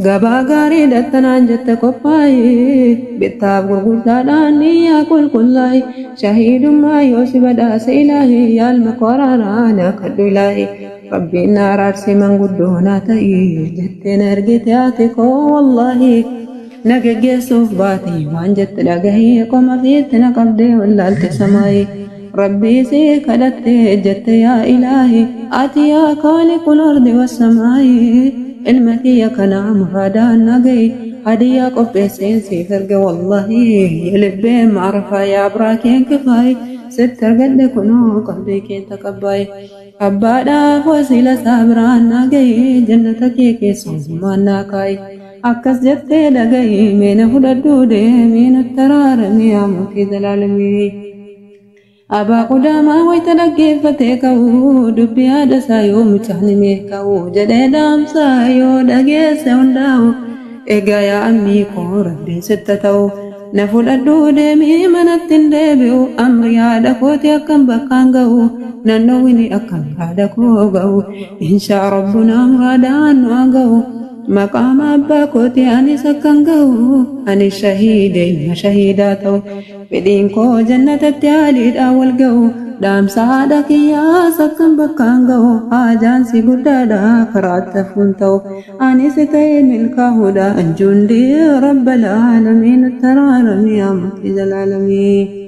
Gabaa gaarii dattanaan jette qophaa'e, bittaaf gurgurtaadhaan niyyaa qulqullaa'e. Shahiidummaa yoo si badhaase ilaahi, yaalma koo araaraa naa kadhu ilaahi. Rabbiin na araarsi, manguddoo naa ta'i jettee na ergite haati koo wallaahi. Na geggeessuuf baate waan jette dhagahii, qoma fiitti na qabdee wallaalte samaayii. Rabbii si kadhattee jette, yaa ilaahi, ati yaa kaaliqul ardi wassamaayi, ilma kiyya kana muraadaan na gahi, hadiyyaa qopheesseen siif erge wallaahi. Yelibbee maarfaa yaa biraa keen kifaayi, sitti argadhe kunoo qalbii keen taqabbaayi. Abbaadhaaf wasiila isaa biraan na gahi, jannata kee keessummaan naa kaayi. Akkas jettee dhagahi, meena fudhadhuu deemii, nutti araaramii yaa mootii zalaalamii. Abaa Qudaamaa wayita dhaggeeffatee ka'u, dubbii haadha isaa yoo mucaan himee ka'u jedhee dhaamsaa yoo dhageesse hundaa'u. Egaa yaa ammii koo, rabbiin sitta ta'u, na fudhadhuu deemii, manatti hin deebi'u. Amri haadha kooti akkam bakkaan ga'u, nan dhowwini akkam haadha koo ga'u. Inshaa rabbunaa muraadaan nu haa ga'u. Maqaama abbaa kooti anis akkan ga'u, ani shahiide ilma shahiidaa ta'u. Fedhiin koo jannatatti haaliidhaan wal ga'u, dhaamsa haadha kiyyaas akkam bakkaan ga'u. Haajaan si guddaadha karaa hafuun ta'u, anis ta'e milkaa'uudha anjuundii rabbal aalamiin, taraaramii yaa mootii zalaalamii.